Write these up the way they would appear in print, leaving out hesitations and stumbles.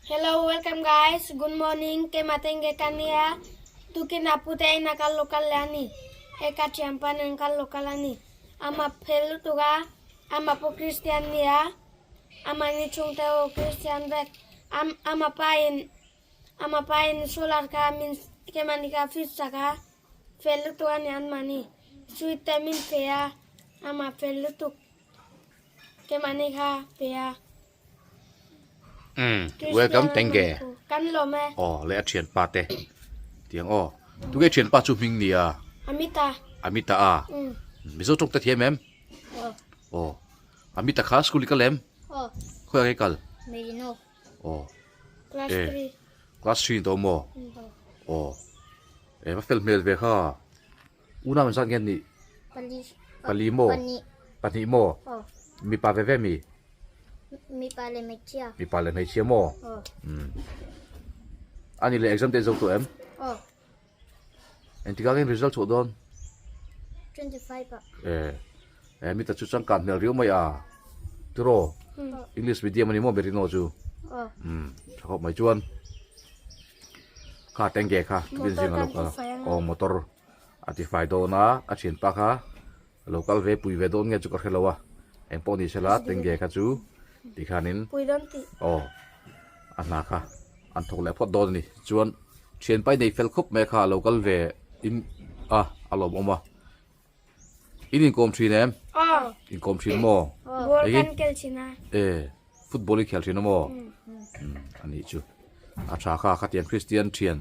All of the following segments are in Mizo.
Hello, welcome guys. Good morning. Ke matenge kania. Tukin apute ina kal lokal lani. He ka thiampa nen kal lokal ani. Ama fel lutuk a, ama pawh Christian nia, ama ni chhungte ho Christian vek. Am ama pa in ama pa in solar kha min kemani kha fit sak a, fel lutuk ani anmahni. Sweet te min pe a, ama fel lutuk kemani kha pe a. Um welcome tenge kan lawm e aw leh a thianpa te tiang aw tunge thianpa chu hming nia Amita Amita a Mizo tawng te thiam em aw Amita kha school i kal em khawiah nge i kal aw class 3 class 3 ni tawh maw aw e va fel hmel ve kha Unau in zat nge an nih? Pali. Pali maw? Pahnih. Pahnih maw? Aw. Mipa ve ve mi? Mipa leh hmeichhia. Mipa leh hmeichhia maw? Aw. Umm. Ani leh exam te zo tawh em? Aw. Engtikah nge result chhuah dawn? 25 ah. Eh. Eh mita chu changkan hmel riau mai a. Tiraw? English medium ani maw Merino chu? Aw. Umm. Tha khawp mai chuan. Kha tenge kha tukin zing a lo kal a. Aw motor. A ti fai dawn a, a thianpa kha a lo kal ve pui ve dawn nge chu ka hre lo a, eng pawh ni sela tenge kha chu ti khanin aw a hna kha an thawk leh phawt dawn a ni. Chuan thianpa i nei fel khawp mai kha a lo kal ve in a a lawmawm a, in inkawm thin em? Inkawm thin maw? E football i khel thin a maw? A nih chu a tha kha khatiang Christian thian.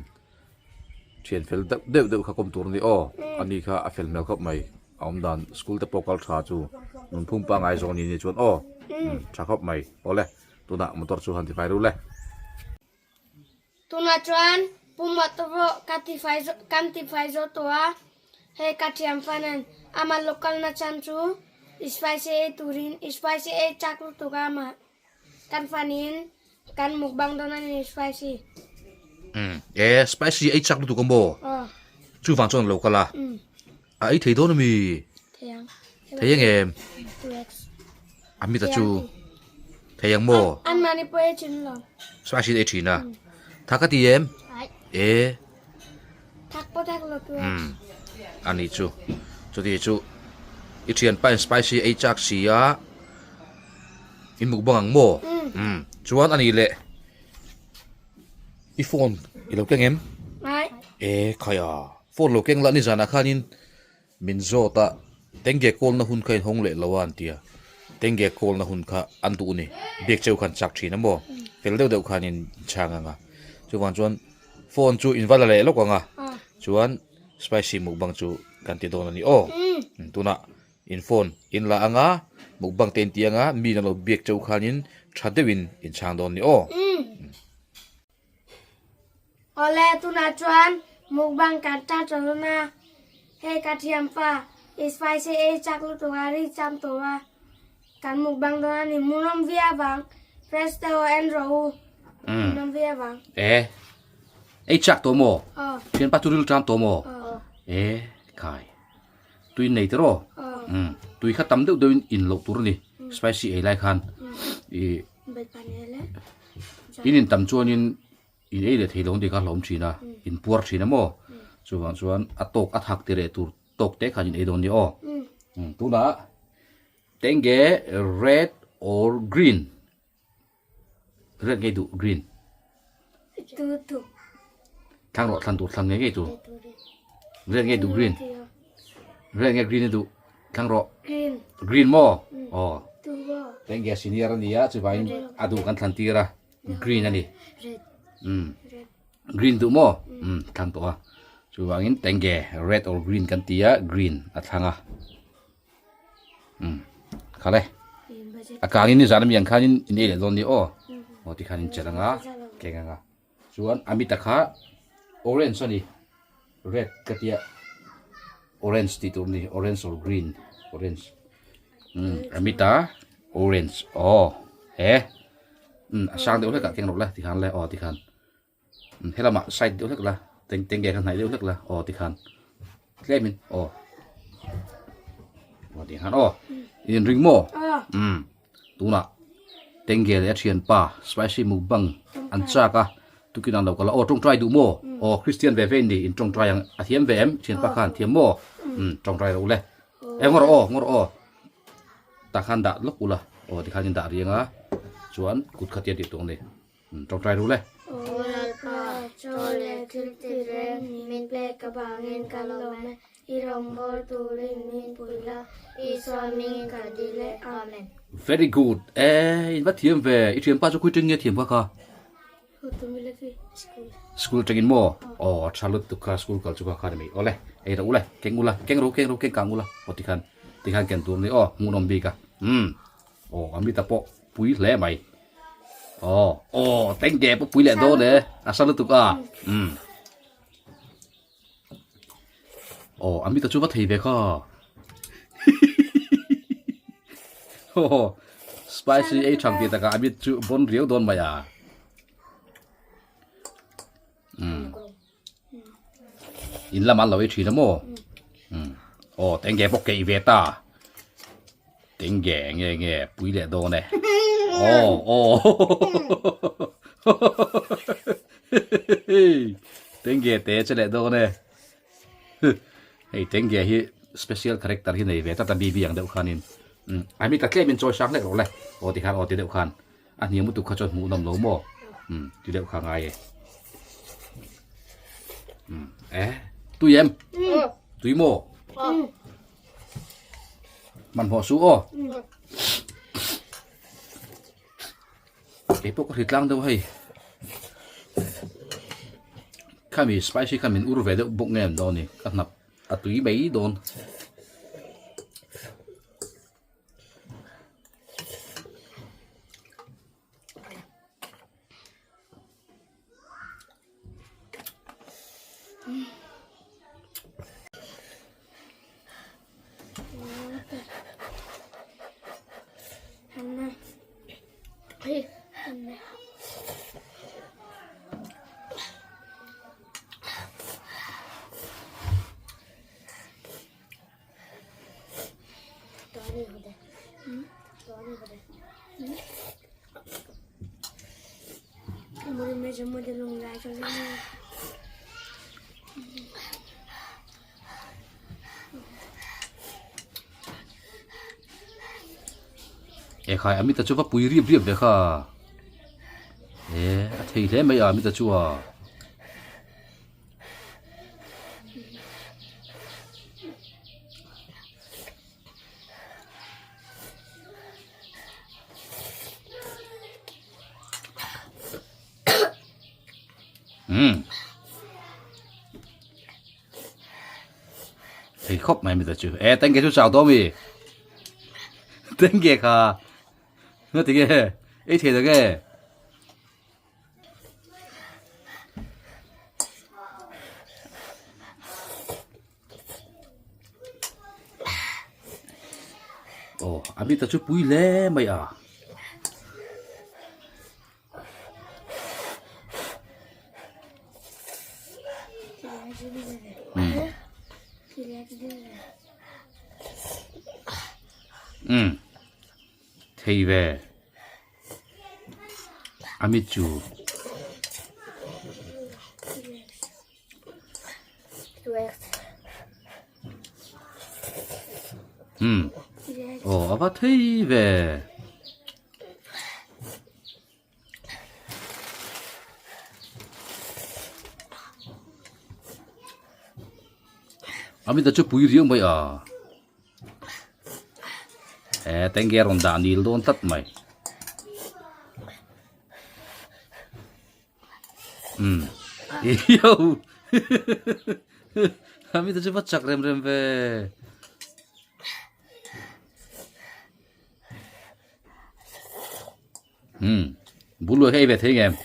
Thian fel deuh deuh deuh kha kawm tur a ni aw, a ni kha a fel hmel khawp mai, a awm dan school te pawh kal tha chu nunphung pangngai zawng ni ni chuan aw tha khawp mai awle tunah motor chu han ti fai ru le. Tunah chuan Pu Mawtawh ka ti fai kan ti fai zawh tawh a, hei ka thiam fan in ama local na chan chu spicy ei turin spicy ei chak lutuk a amah. Kan fan in kan mukbang dawn a ni spicy. Umm e spicy ei chak lutuk a maw? Aw. Chuvang chuan lo kal a. Umm. A ei thei dawn a mi? Thei ang. Thei ang em? 2x. A mit a chu. Thei ang maw? An mahni pawh ei thin lo. Spicy ei thin a. Thak a ti em? Ai. E. Thak pawh thak lo 2x. Umm. A nih chu. Chuti chu i thianpa in spicy ei chak si a. In mukbang ang maw? Umm. Chuan a nih leh i phone i lo keng em? Ngai. E khai a, phone lo keng lah nizanah khanin min zawt a, tenge call na hun kha in hawng leh lo a an ti a, tenge call na hun kha an duh ni, biak cheu khan chak thin a maw? Fel deuh deuh khanin chhang ang a, chuvang chuan phone chu in va la leh lawk ang a, chuan spicy mukbang chu kan ti dawn a ni aw. Tunah In phone in la anga, mukbang te in ti anga, mi in a lo biak cheu khanin tha deuhin in chhang dawn ni aw. Awle tunah chuan mukbang kan tan tawh dawn a, hei ka thiampa spicy ei chak lutuk a ri cham tawh a, kan mukbang dawn a ni, hmuhnawm viau vang, fresh deuh a en rawh u, hmuhnawm viau vang. E, ei chak tawh maw? Aw. Thianpa chu ril ṭam tawh maw? Aw. E, khai. Tui nei tiraw? Umm tui kha tam deuh deuhin in loh tur a ni spicy ei lai khan ih in in tam chuanin in ei leh thei lo tih kha hlawm thin a in puar thin a maw chuvang chuan a tawk a thak tireh tur tawk te khan in ei dawn a ni aw tunah tenge red or green Red ngei duh green. Thlang rawh thlan tur thlang ngei ngei tur. Red ngei duh green. Red ngei green duh thlang rawh. Green. Green maw? Aw. Tenge senior a nia chuvangin a duh kan thlan tir a. Green a ni. Um. Green duh maw? Um thlang tawh a. Chuvangin tenge red or green kan ti a green a thlang a. Khale a kangin ni zan ami ang khanin in ei leh dawn ni aw aw tikhan in chelh anga keng anga chuan a mita kha orange a ni red ka tia orange tih tur a ni orange or green orange a mita orange aw he a sang deuh hlek ah keng rawh le tikhan le aw tikhan. Helamah side deuh hlek la teng teng ge kha hnaih deuh hlek la aw tikhan tlemin aw aw tikhan aw in ring maw um tunah Tengge leh a thianpa spicy mukbang an chak a tukin ang lo kal a aw tawngtai duh maw aw Christian ve ve in ni in tawngtai ang a thiam ve em thianpa khan thiam maw umm tawngtai ro le e ngaw rawh aw ngaw rawh aw tah khan dah lawk ula aw tikhan in dah riang a chuan kut kha tian tih tur a ni umm tawngtai ro le. Aw Lalpa, chaw leh thil ti reng min pek avangin ka lawm e. I rawngbâwl tûrin min pui la, Isua hmingin ka dil e. Amen. Very good e in va thiam ve i thianpa chu khui teng nge thiam kha kha school tengin maw aw tha lutuk kha school kal chu kha kha ni mai awle ei ro ule keng ula keng ro keng ro keng kang ula aw tikhan tikhan ken tur ni aw hmuhnawm bik a umm aw amita pawh pui hle mai aw aw tengge pawh pui leh dawn e a sa lutuk a umm Aw a mita chu va thei ve kha Aw spicy ei thang tih takah a mit chu bawn riau dawn mai a umm in lamah an lo ei thin a maw umm aw tenge pawh keih ve ta tenge nge nge pui leh dawn e aw aw Tenge te che leh dawn e. Hei tenge hi special character hi nei ve tlat a BB ang deuh khanin. Ai mi ta tlem in chawi sang hlek rawh le. Aw ti khan aw ti deuh khan. A hniam lutuk kha chuan hmuh nawm lo maw. Um ti deuh kha ngai e. Um e tui em? Tui maw? Hmanhmawh su aw. Kei pawh ka hri tlang deuh hei khami spicy kha min ur ve deuh bawk nge an dawn ni ka hnap a tui mai dawn. Ekhai Amita chu va pui riap riap ve kha e a thei hle mai a Amita chu a. Umm thei khawp mai mita chu e tengge chu chau dawn mi tengge kha nga ti nge ei thei tak e. Aw a mita chu pui hle mai a. Umm thei ve a mit chu. Umm aw a va thei ve. A mita chu pui riau mai a e tenge rawn dah nil dawn tlat mai umm yo a mita chu va chak rem rem ve. Umm bul luai kha ei ve thei ngem?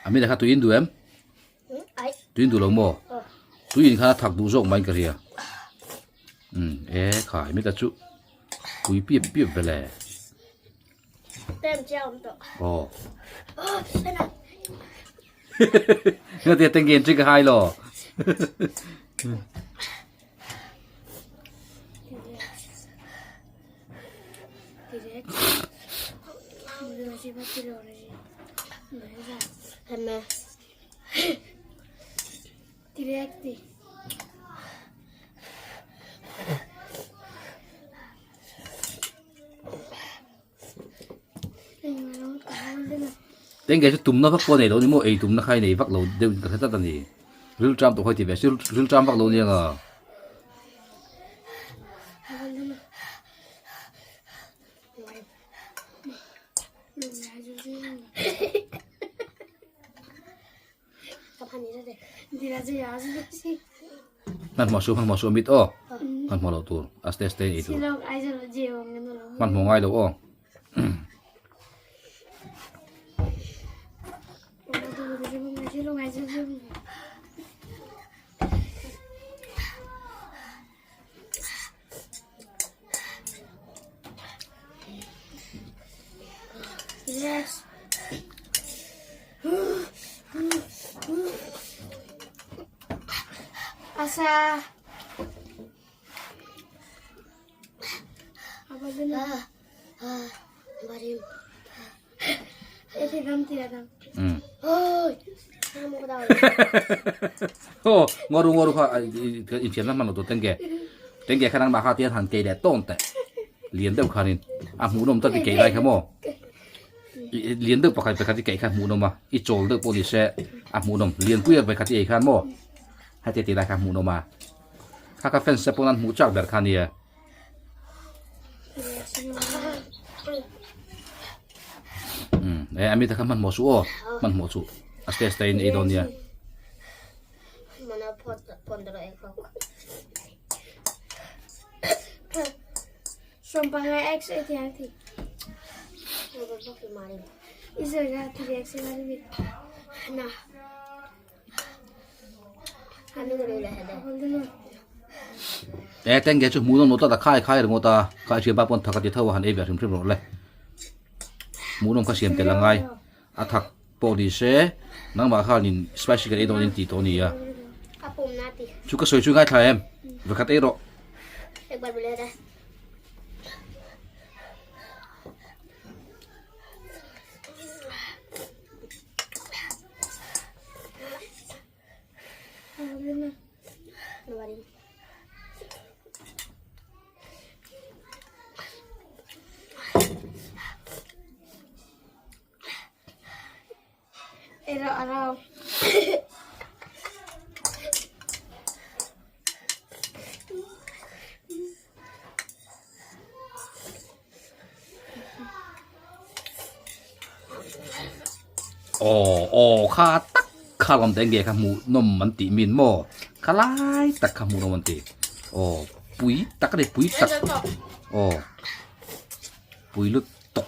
A mi kha tui in duh em? Tui in duh lo maw? Tui in khan a thak duh zawk mai in ka hria. Umm e khai mi ta chu pui piap piap ve le. Aw. Nga tia tenggen chi ka hai lo. Tengge chu tumna vak pawh a nei lo ni maw ei tumna kha i nei vak lo deuh in ka hre tlat a ni rilṭam tawh kha i ti ve si rilṭam vak lo nia nga. Hmanhmawh suh hmanhmawh suh amit aw hmanhmawh loh tur aste aste in ei tur hmanhmawh ngai lo aw. Ngaw ru ngaw ru kha inthiam na hman lo tur tengge tengge kha nangmah kha tian han kei leh tawn teh lian deuh khanin a hmuhnawm tlat i kei lai kha maw lian deuh pakhat pakhat i keih kha hmuhnawm a i chawl deuh pawh ni se a hmuhnawm lianpui a pakhat i ei khan maw heti ti lai kha hmuhnawm a kha kha fans te pawn an hmuh chak ber kha nia. E ami te kha hmanhmawh suh aw hmanhmawh suh a stage te in ei dawn nia. E tengge chu hmuh nawm lo tlat a khai khai ringawt a khai siam pa pawn thak a ti tho a han ei ve hrim hrim rawh le hmuh nawm kha siam tel a ngai a thak pawh ni se nangmah khanin spicy kan ei dawn in tih tawh a ni a chu ka sawi chu ngaithla em vekhat ei rawh. Aw aw kha tak kha lam te nge kha hmuh nawm an tih min maw kha lai tak kha hmuh nawm an ti aw pui tak a ni pui tak aw pui lut tawk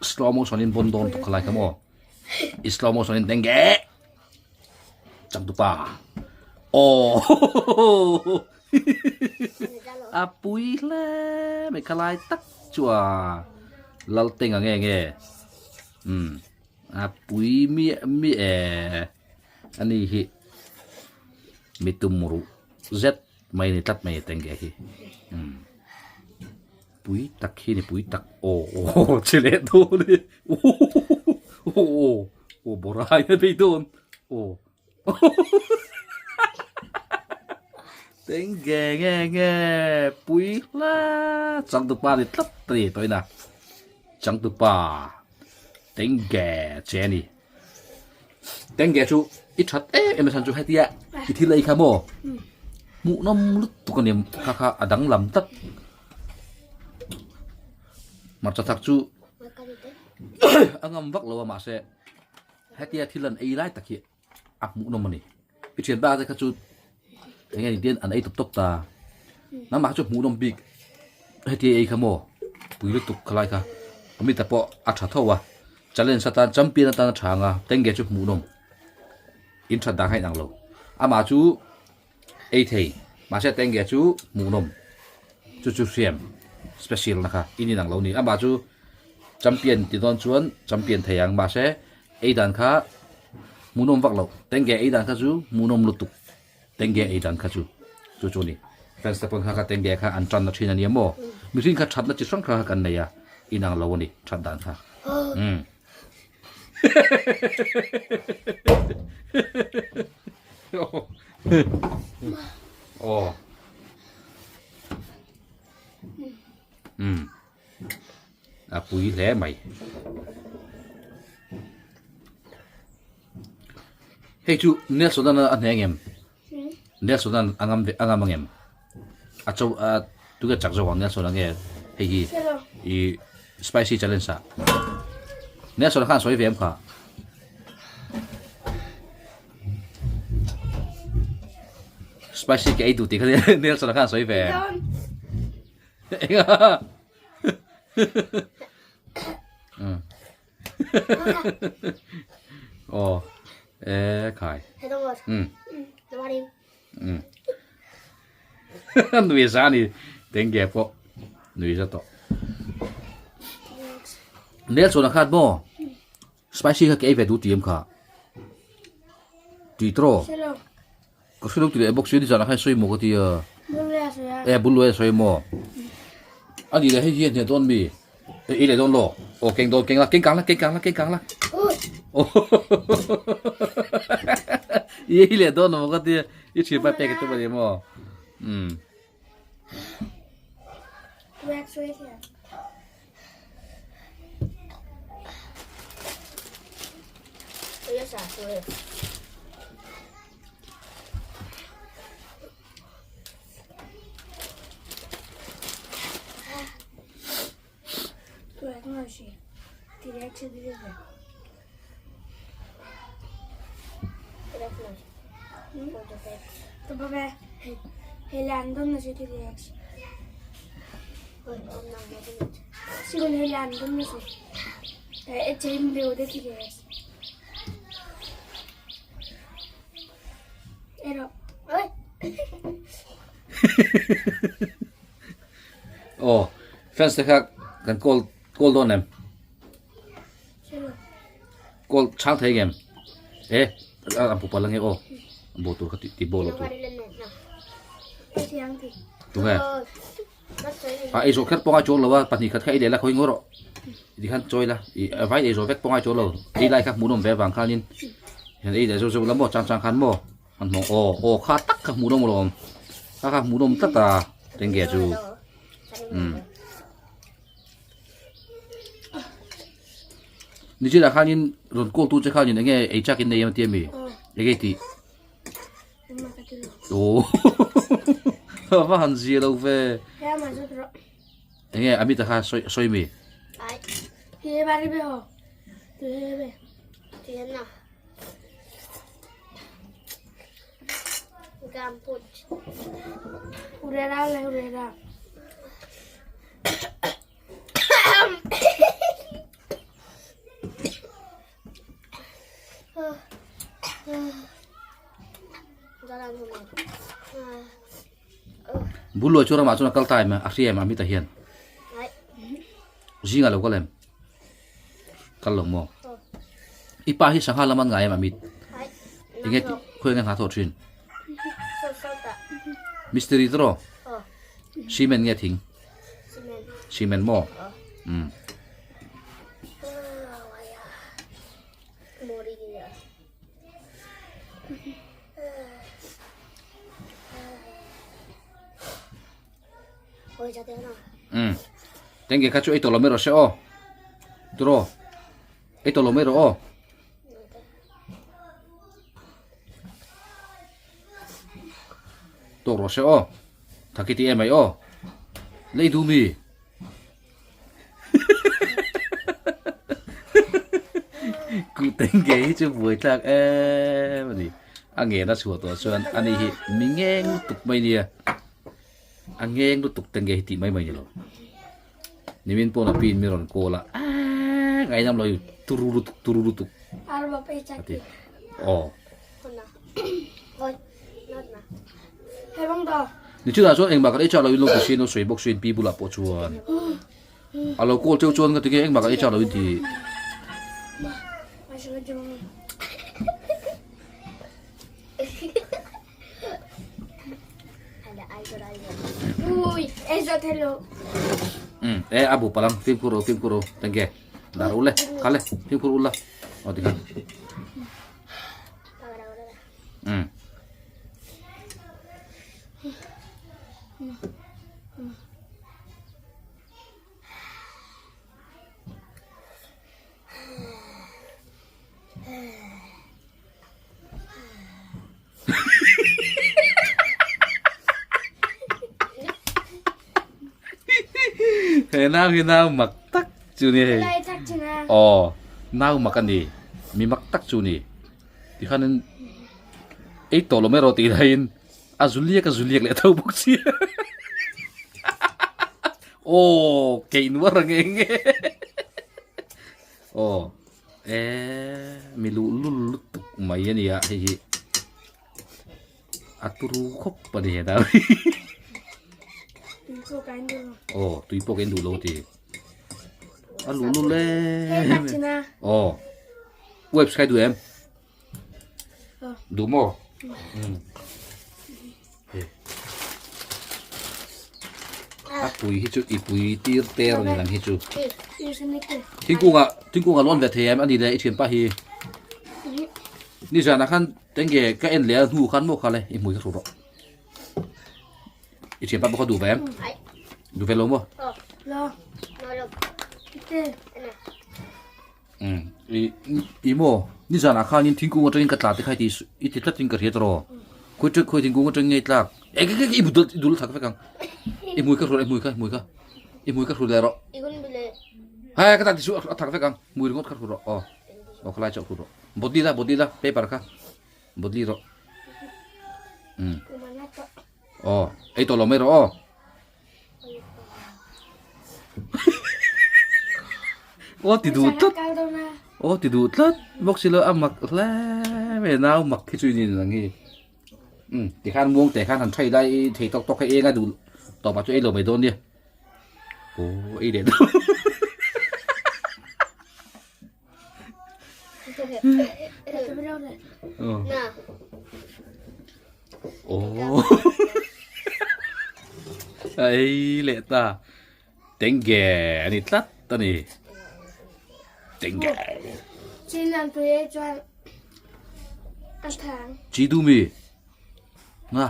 slow motion in bon dawn tawk kha lai kha maw i slow motion in tenge changtupa aw A pui hle mai kha lai tak chu a lal teng ang nge nge umm a pui miah miah e a ni hi mi tum ruh zet mai a ni tlat mai a tengge hi umm pui tak hi ni pui tak aw aw che leh dawn e aw aw aw borai a bei dawn aw. Teng nge nge nge pui hla changtupa ni tlat a ni tawh ina changtupa teng nge che a ni teng nge chu i that em em a chhan chu hetia i thil ei kha maw hmuhnawm lutuk a ni kha kha a danglam tlat hmarcha thak chu a ngam vak lo a mahse Hetia thil an ei lai tak hi a hmuhnawm a ni. I thian bak te kha chu eng nge ni tian an ei tawp tawp ta. Nangmah kha chu hmuhnawm bik hetia ei kha maw pui lutuk khalai kha Amita pawh a tha tho a challenge atan champion atan a tha ang a tenge chu hmuhnawm in that dan kha inang lo amah chu ei thei mahse tenge chu hmuhnawm chu chu hriam special na kha in inang lo ni amah chu champion ti dawn chuan champion thei ang mahse ei dan kha hmuhnawm vak loh tenge ei dan kha chu hmuhnawm lutuk tenge ei dan kha chu chu chu a ni. Fans te pawn kha kha tenge kha an tan na thin ania maw? Mihring kha thatna chi hrang hrang kha kan nei a, inang lo a ni that dan kha. Umm. Aw. Umm. A pui hle mai. Hei chu Nelson a a hneh ngem? Nelson an a ngam ve a ngam angem? A cho a tunge chak zawk ang Nelson ange hei hi i spicy challenge ah. Nelson khan sawi ve em kha? Spicy ke ei duh tih kha Nelson khan sawi ve. Enga? Aw e khai um um nui za ni tenge pawh nui za tawh nel chuan a khat maw spicy kha ke ei ve duh tih em kha tih tawh Ka hre lo ti leh bawk si nizan ah khan sawi maw ka ti a. E bul luai a sawi maw. A nih leh hei hi a hneh dawn mi. E i leh dawn lo. Aw keng dawn keng la keng kang la keng kang la keng kang la. I ei leh dawn lo maw ka ti a. I thian pa pek a tum a ni maw. Um. Aw fans te kha kan call call dawn em call chhang thei ngem e a bu pal ange aw bu tur kha ti bo lo tur tunge a ei zawh kher pawh ngai chuang lo a pahnih khat kha ei leh la khawi ngaw rawh ti khan chawi la ih a vai ei zawh vek pawh ngai chuang lo ei lai kha hmuhnawm ve avang khanin hian ei leh zeuh zeuh la maw chang chang khan maw hmanhmawh aw aw kha tak kha hmuhnawm alawm kha kha hmuhnawm tlat a tenge chu umm nichina khanin rawn call tu che khanin enge ei chak in nei em tia mi enge tih aw va han zia lo ve enge Amit-a kha sawi sawi mi Bul luai chu ramah chuan a kal ta em a hria em Amit-a hian zingah lo kal em kal lo maw i pa hi sangha lam an ngai em Amit enge khawi enge hna thawh thin mistiri te rawh cement nge thing cement maw umm. Umm tenge kha chu ei tawh lo mai rawh se aw tiraw ei tawh lo mai rawh aw. Tawk rawh se aw thaki ti em mai aw lei duh mi. Kuh tenge hi chu buai tlak em a ni a ngen a chhuah tawh chuan ani hi mi ngeng lutuk mai nia a ngeng lutuk tenge hi tih mai mai ni lo nimin pawh na pin mi rawn call a aaa ngainam lo turu lutuk turu lutuk a ti aw. Nichina chuan engmah kan ei chak loin lo ti sin lo sawi bawk sin pi bulah pawh chuan a lo call cheu chuan ka ti nge engmah kan ei chak loin ti. Ei zo thei lo. Um e a bu palang fimkhur rawh fimkhur rawh tenge dah rawh le kha le fimkhur ul la aw tikhan um He nau hi nau mak tak chu ni hei. Aw nau mak a ni mi mak tak chu ni tikhanin ei tawh lo mai rawh tih laiin a zu liak a zu liak leh tho bawk si aw keih nuar ang eng nge aw. Eee mi luhlul lutuk mai a nia hei hi a turu khawp a ni he dau hi aw tui pawh ka in duh lo ti a luhlul em aw webs kha i duh em duh maw A pui hi chu i pui tir ter ni lang hi chu. Thingkunga thingkunga lawn ve thei em ani le i thianpa hi. Ni zan ah khan tenge ka en leh a hnu khan maw kha le i hmui kha hru rawh. I thianpa pawh kha duh ve em? Duh ve lo maw? Umm i i maw nizan ah khanin thingkung atangin ka tla te kha i ti i ti tlat in ka hria tawh khawi ṭek khawi thingkung atang nge i tlak eng eng eng i dul i dul thak vek ang i hmui ka hru i hmui kha i hmui kha i hmui ka hru leh rawh hai ka tan ti chu a thak vek ang hmui ringawt kha hru rawh aw aw khalai chu hru rawh botli la botli la paper kha botli rawh umm aw ei tawh lo mai rawh aw. Aw ti duh tlat aw ti duh tlat bawk si lo a mak hle mai nau mak hi chu i ni ang hi um tikhan muang te khan han thai lai thei tawk tawk kha eng a duh tawp ah chu ei lo mai dawn nia aw ei leh dawn Aw ei leh ta tenge a ni tlat a ni tenge chi du mi nga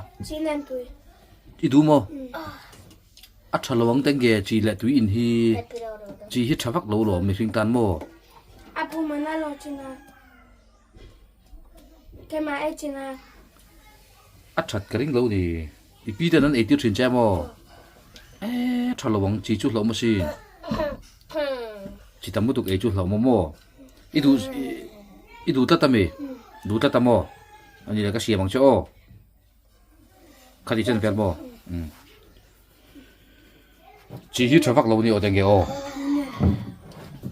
i du maw A tha lo ang tenge chi leh tui in hi chi hi tha vak lo lawm mihring tan maw? A pum an a lo chin a, keimah ei chin a. A that ka ring lo ni, i pi ten an eitir thin che maw? E tha lo ang chi chu hlauh maw sin, chi tam lutuk ei chu hlauh maw maw? I duh i duh tlat ami? Duh tlat a maw? Ani le ka siam ang che aw. Khati chen vel maw? Um. Chi hi tha vak lo ni aw tenge aw.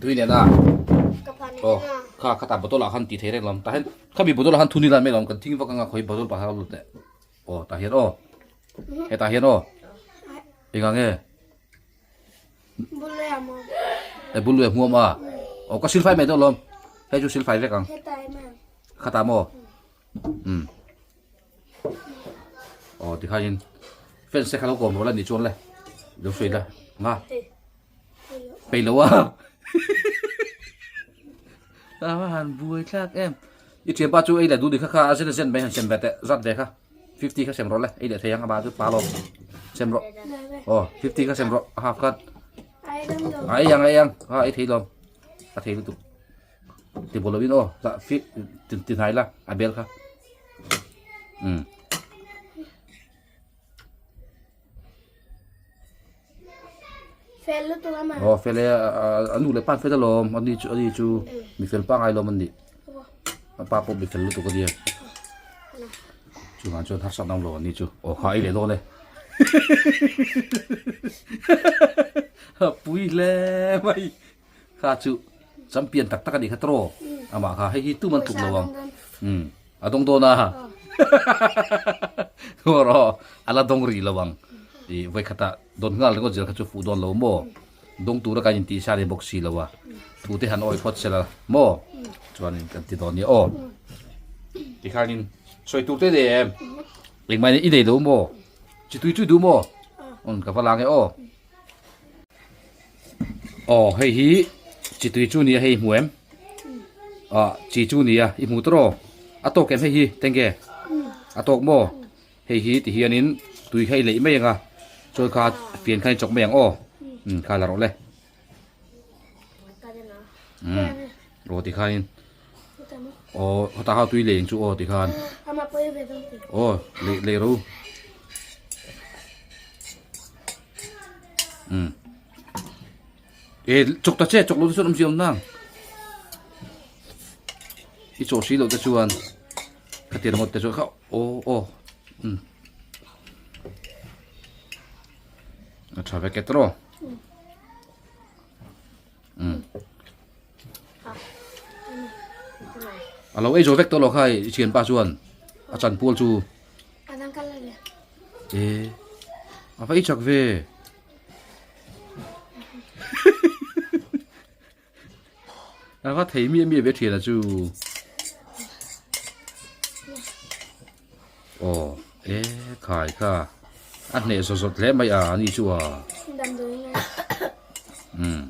Tui nen a. Aw, kha khata bottle ah khan ti thei reng lawm. Tah hian khami bottle ah khan thuni lai mai lawm kan thing vak anga khawi bottle pakhat a lut leh. Aw, tah hian aw. Hetah hian aw. Engah nge? E bul lui a hmuam a. Aw ka silfai mai dawn lawm. Hei chu silfai vek ang. Khata maw? Um. Aw tikhain fence te kha lo kawm rawh la ni chuan le lo sawi la nga peih lo a a han buai thlak em i thianpa chu ei leh duh ni kha kha a zen a zen mai han sem ve teh zat ve kha fifty kha sem rawh le ei leh thei ang ama chu pa lo sem rawh aw fifty kha sem rawh a half khat a ei ang a ei ang a ei thei lo a thei lutuk Ti bawlh lovin aw tah fit ti hnai la a bel kha um Fel lutuk ama. Aw fel e a nu leh pa an fel alawm ani chu ani chu mi fel pangai lawm an nih a pa pawh mi fel lutuk ania chuvang chuan harsat ang lo ani chu aw kha ei leh dawn e pui hle mai. Kha chu champion tak tak a nih kha tawh amah kha hei hi tum an tluk lo ang um a dawng dawn a rawh a la dawng rih lo ang i vawi khata dawn nghal ringawt zel kha chu fuh dawn lo maw dawng tura kan intih sa ni bawk si lo a thu te han awi phawt sela maw chuanin kan ti dawn nia aw tikhanin sawi tur te nei em engmah i nei lo maw chi tui chu i duh maw. On ka va la nge aw. Aw hei hi chi tui chu nia hei hmu em? Ah chi chu nia i hmu tawh rawh. A tawk em hei hi tenge? A tawk maw? Hei hi ti hianin tui kha i leih mai ang a, chawi kha fian khan i chawk mai ang aw. Umm kha la rawh le. Umm aw ti khanin aw hawtah kha tui leng chu aw ti khan aw leh leh ro umm e chawk ta che chawk lo te chuan awm si awm nang i chawh si loh te chuan khatiang ringawt te chuan kha aw aw umm a tha vek e tawh. A lo ei zo vek tawh lo kha i thianpa chuan a chan pual chu e a va ei chak ve a va thei miah miah ve thiana chu aw e khai kha a hneh zawt zawt hle mai a ani chu a umm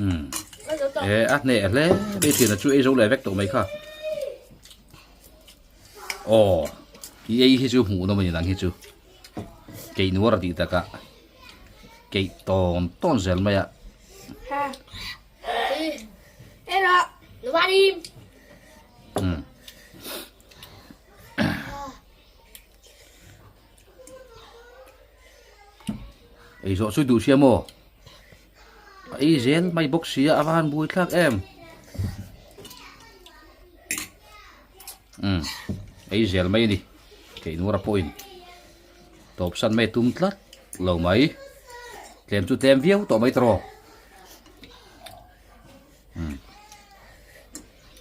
umm e a hneh hle mai thiana chu ei zo leh vek tawh mai kha aw i ei hi chu hmuh nawm a ni nang hi chu. Keih nuar a tih takah keih tawn tawn zel mai a. Umm. Ei zawh chu i duh sia maw? A ei zel mai bawk sia a va han buai thlak em. Umm ei zel mai a ni theih nuar a pawhin tawp san mai a tum tlat lo mai tlem chu tlem viau tawh mai tawh umm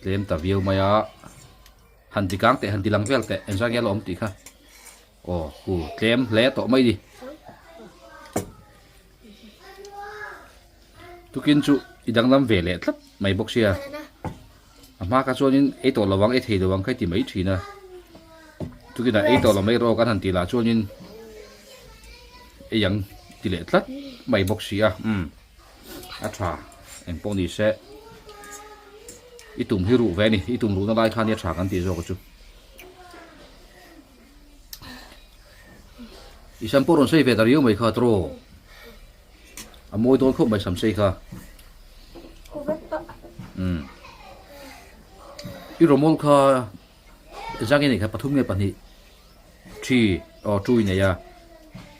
tlem ta viau mai a han ti kang teh han ti lang vel teh engzah nge a la awm tih kha aw hu tlem hle tawh mai a ni tukin chu i danglam ve leh tlat mai bawk sia. A hma kha chuanin ei tawh lo ang, ei thei lo ang kha i ti mai thin a. Tukinah ei tawh lo mai rawh kan han tih lah chuanin ei ang ti leh tlat mai bawk si a. Umm a tha eng pawh ni se i tum hi ruh ve a ni, i tum ruhna lai khan i a tha kan tih zawk chu. I sam pawh rawn sei ve ta riau mai kha tawh. A mawi dawn khawp mai sam sei kha. Umm. I rawmawl kha zang i nei kha pathum nge pahnih thi aw two i nei a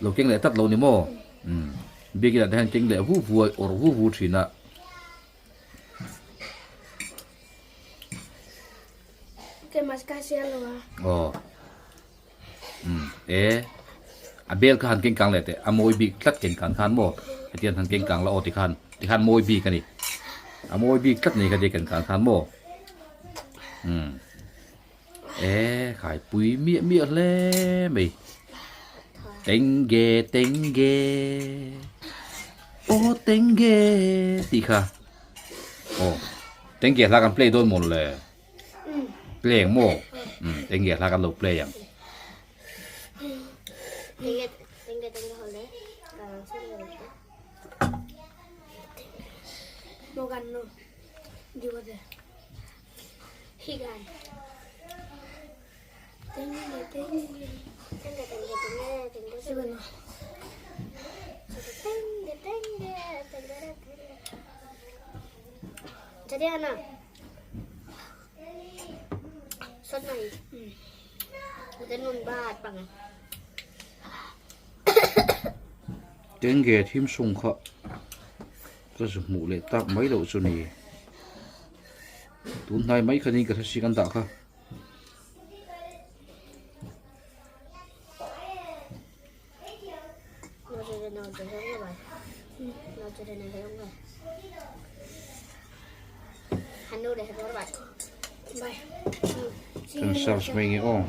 lo keng leh tlat lo ni maw umm biakin ah te hian keng leh vu vu a awrh vu vu thin a. Aw. Umm e a bel kha han keng kang leh teh a mawi bik tlat keng kang khan maw hetiang han keng kang la aw tikhan tikhan mawi bik a ni a mawi bik tlat nei kha tia keng kang khan maw umm e khaipui miah miah hle mai tenge tenge aw tenge tih kha aw tenge hla kan play dawn maw le. Play ang maw? Umm eng nge hla kan lo play ang. Tenge thim sung kha ka zu hmuh leh tak mai loh chu ni tun hnai mai khanin ka hre si kan dah kha. Kan search mai nge aw.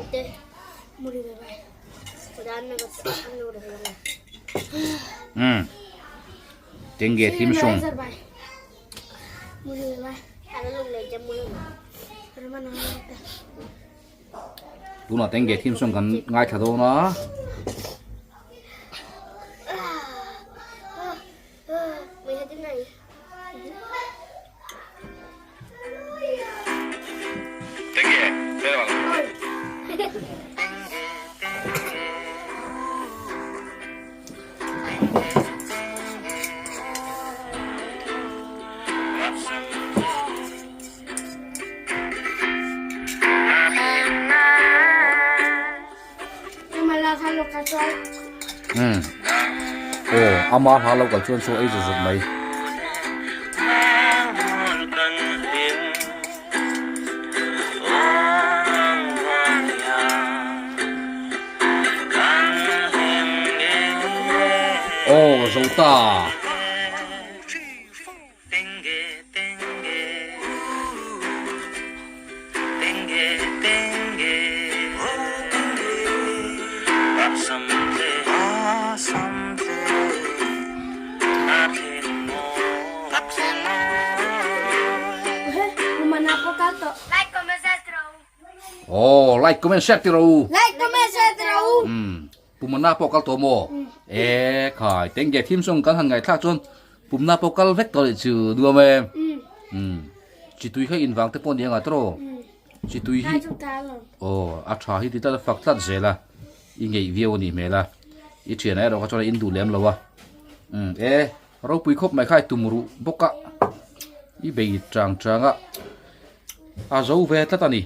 Umm. Tenge theme song. Tunah tenge theme song kan ngaithla dawn a. Aw ama hla lo kal chuan chaw ei zut zut mai. Aw zo ta. Oh, like comment share ti ro. Like comment share ti ro. Um, pumana pawh kal tawh maw? E khai, teng ge thim song kan han ngai thlak chuan pumna pawh kal vek tawh leh chu nuam e. Um, chi tui kha in vang te pawh ni anga tawh ro. Chi tui hi oh, a tha hi ti tlat a fak tlat zel a. I ngeih viau a nih hmel a. I thian erawh kha chuan a in duh lem lo a. Um, e ropui khawp mai kha i tum ruh bawk a. I bei chang chang a. A zo ve tlat a ni.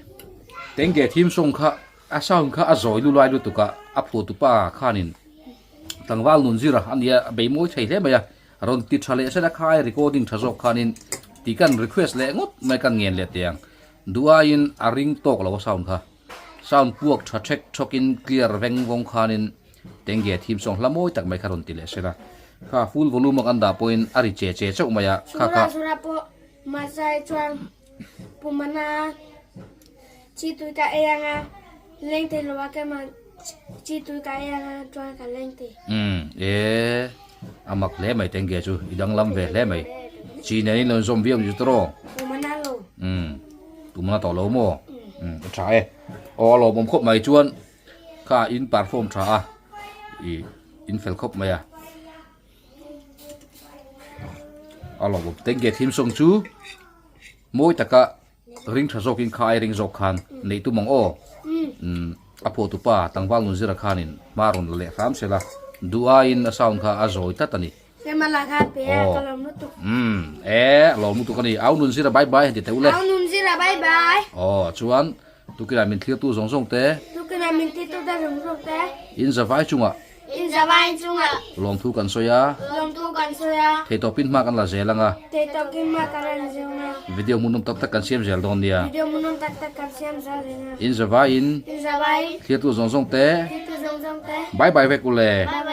Tenge theme song kha a sound kha a zawi lu lai lutuk a, a phuah tupa khanin tlangval nun zir a nia a bei mawi thei hle mai a, rawn ti tha leh sela khai recording tha zawk khanin tih kan request leh ngawt mai kan ngen leh teh ang. Duh aiin a ring tawk lo a sound kha. Sound puak tha thek thawkin clear veng vawng khanin tenge theme song hla mawi tak mai kha rawn ti leh sela. Kha full volume a kan dah pawhin a ri che che chauh mai a, kha kha. Sura sura pawh Mahse chuan pumana chi tui ka ei anga leng thei lo a keimah chi tui ka ei anga chuan ka leng thei. Umm e a mak hle mai tenge chu i danglam ve hle mai chi nen in lo inzawm viau ni chu tawh aw. Pumana lo. Umm pumana tawh lo maw? Umm a tha e. Aw a lawmawm khawp mai chuan kha in perform tha a i in fel khawp mai a. A lo bawk tenge thim sawng chu mawi taka ring tha zawkin kha ai ring zawk khan neih tum ang aw umm a phuah tupa tlangval nun zira khanin hma rawn la leh hram sela duh aiin a sound kha a zawi tlat a ni aw umm e a lawm lutuk a ni au nun zira bye bye han ti teh ule aw chuan tukilai min thlir tu zawng zawng te in zavai chungah In zavai chungah. Lawmthu kan sawi a. Lawmthu kan sawi a. Theihtawpin hma kan la zel ang a. Theihtawpin hma kan la zel ang a. Video hmuhnawm tak tak kan siam zel dawn nia. Video hmuhnawm tak tak kan siam zel dawn nia. In zavaiin. In zavaiin. Thirtu zawng zawng te. Thirtu zawng zawng te. Bye bye vek ule. Bye bye.